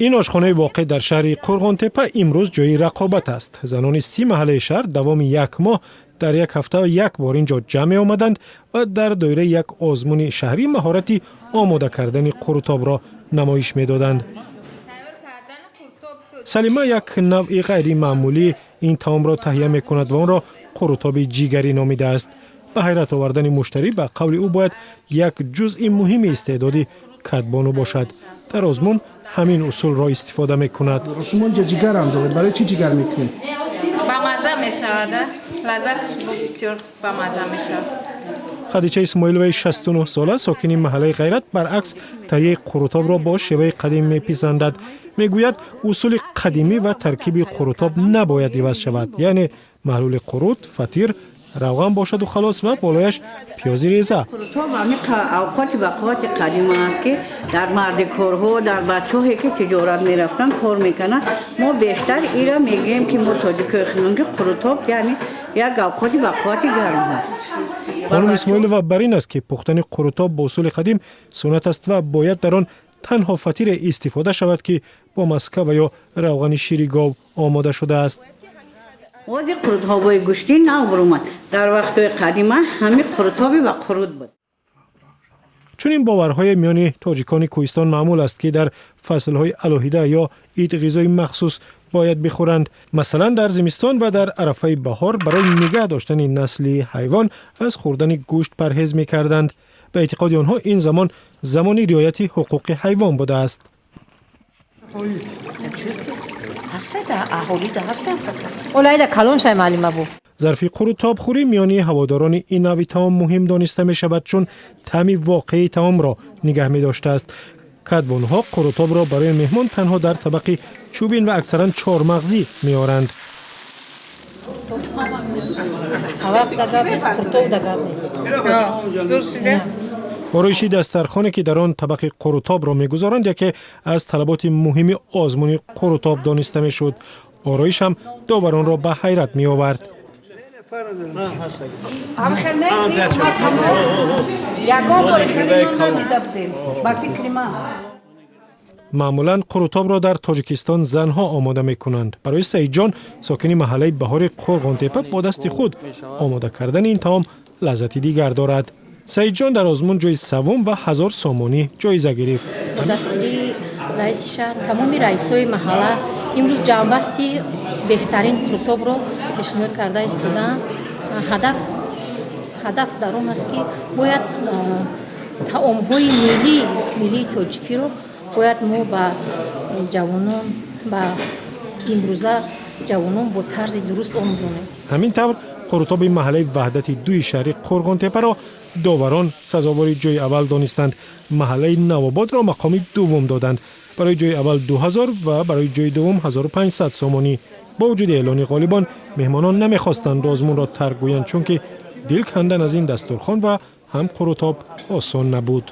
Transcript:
Ин ошхонаи воқеъ дар шаҳри Қурғонтеппа имрӯз ҷои рақобат аст. Занони 30 маҳаллаи шаҳр давоми як моҳ дар як ҳафта як бор ин ҷо ҷамъ меомаданд ва дар доираи як озмуни шаҳрӣ маҳорати омода кардани қурутобро намоиш медоданд. Салима як навъи ғайримаъмулии ин таомро таҳия мекунад ва онро қурутоби ҷигарӣ номидааст. Ба ҳайрат овардани муштарӣ, ба қавли ӯ, бояд як ҷузъи муҳими истеъдоди кадбону бошад. Дар озмун ҳамин усулро истифода мекунад. Шумо инҷа ҷигарам доред, барои чӣ ҷигар мекунед? Бамаза мешавад, лаззаташ бисёр бамаза мешавад. Хадича Исмоиловаи 69 сола, сокини маҳаллаи Ғайрат, баръакс, таҳияи қурутобро бо шеваи қадим меписандад. Мегӯяд, усули қадимӣ ва таркиби қурутоб набояд иваз шавад, яъне маҳлули қурут, фатир, равған бошаду халос ва болояш пиёзи реза. Қурутоб ҳамин авқоти ба қуввати қадима аст, ки дар мардикорҳо, дар бачаҳое ки тиҷорат мерафтанд, кор мекунанд. Мо бештар ира мегӯем, ки мо тоҷикои худмон, ки қурутоб яъне як авқоти ба қуввати гарм аст. Хонум Исмоилова бар ин аст, ки пухтани қурутоб бо усули қадим суннат аст ва бояд дар он танҳо фатире истифода шавад, ки бо маска ва ё равғани шири гов омода шудааст. Ози қурутобҳои гӯштӣ нав баромад. Дар вақтҳои қадима ҳамин қурутоби ба қурут буд. Чунин боварҳое миёни тоҷикони кӯҳистон маъмул аст, ки дар фаслҳои алоҳида ё ид ғизои махсус бояд бихӯранд. Масалан, дар зимистон ва дар арафаи баҳор барои нигаҳ доштани насли ҳайвон аз хӯрдани гӯшт парҳез мекарданд. Ба эътиқоди онҳо, ин замон замони риояти ҳуқуқи ҳайвон будааст. Зарфи қурутобхӯрӣ миёни ҳаводорони ин навъи таом муҳим дониста мешавад, чун таъми воқеии таомро нигаҳ медоштааст. Кадбонҳо қурутобро барои меҳмон танҳо дар табақи чӯбин ва аксаран чормағзӣ меоранд. Ороиши дастархоне, ки дар он табақи қурутобро мегузоранд, яке аз талаботи муҳими озмуни қурутоб дониста мешуд. Ороиш ҳам доваронро ба ҳайрат меовард. Маъмулан қурутобро дар Тоҷикистон занҳо омода мекунанд. Барои Саидҷон, сокини маҳаллаи Баҳори Қурғонтеппа, бо дасти худ омода кардани ин таом лаззати дигар дорад. Саидҷон дар озмун ҷои саввум ва 1000 сомонӣ ҷоиза гирифт. Бо дастгирии раиси шаҳр, тамоми раисҳои маҳалла имрӯз ҷамъбасти беҳтарин қурутобро пешниҳод карда истодаанд. Ҳадаф дар он аст, ки бояд таомҳои миллии тоҷикиро бояд мо ба ҷавонон, ба имрӯза ҷавонон бо тарзи дуруст омӯзонем. Ҳамин тавр, қурутоби маҳаллаи Ваҳдати дуи шаҳри Қурғонтеппаро доварон сазовори ҷои аввал донистанд. Маҳаллаи Навободро мақоми дуввум доданд. Барои ҷои аввал 2000 ва барои ҷои дуввум 1500 сомонӣ. Бо вуҷуди эълони ғолибон, меҳмонон намехостанд озмунро тарк гӯянд, чунки дил кандан аз ин дастурхон ва ҳам қурутоб осон набуд.